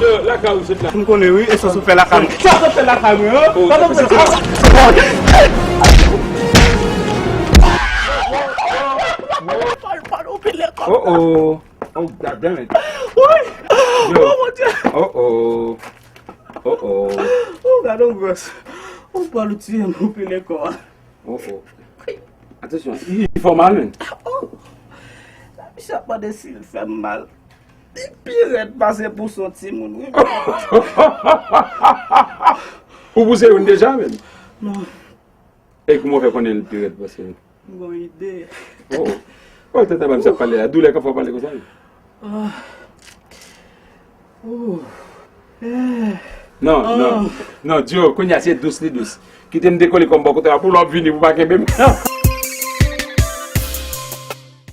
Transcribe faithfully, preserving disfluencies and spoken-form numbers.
Yo, lakay ou sot la. M konnen wi, e sa sou fè lakay mwen. Sa sou fè lakay mwen, hein? Sa sou fè lakay mwen. Oh, oh. Oh, God damn it. Woy! Yo. Oh, mon Dieu! Oh, oh. Oh, oh. Oh, gade yon gwòs. Ou pral ou tiye m, ou pile kò a. Oh, oh. Atansyon, li fè w mal, men. Oh! Misye ap mande si l fè m mal. Li pi rèd pase pou son timoun, wi. Ou pouse youn deja, men? Non. E kouman w fè konnen l pi rèd pase l? M gon ide. Oh, oh. Oh, tata, ba misye ap pale la. Doulè k ap fè w pale konsa, wi. Ah. Oh. Eh. Non, non. Non, Dyo, kounye a se dous li dous. Kite m dekole kò m bò kote a pou lè w ap vini pou w pa kenbe m.